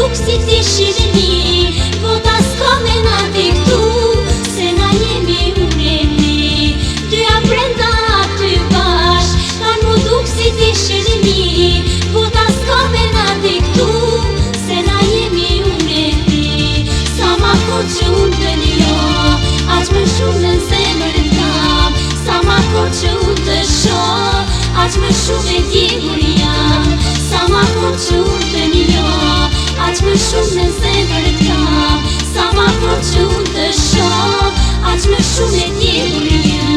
duk si t'ishin e mi. Bota s'ka me na diktu, se na jemi unë e ti. Dyja brenda aty bash, kanë mu duk si t'ishin e mi. Bota s'ka me na diktu, se na jemi unë e ti. Sa ma fort që unë të njo, aq më shumë në zemër t'kam. Sa ma fort që unë të shoh, aq më shumë e djegur jam. Sa ma fort që unë të njo, aq më shumë në zemër t'kam. Sa ma fort që unë të shoh, aq më shumë e djegur jam.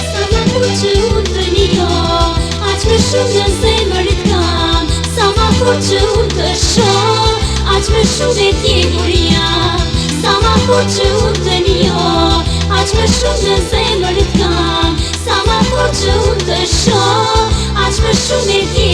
Sa ma fort që unë të njo, aq më shumë në zemër t'kam. Sa ma fort që unë të shoh, aq më shumë e djegur jam. Sa ma fort që unë të njo, aq më shumë në zemër t'kam. Sa ma fort që unë të shoh, aq më shumë e djegur.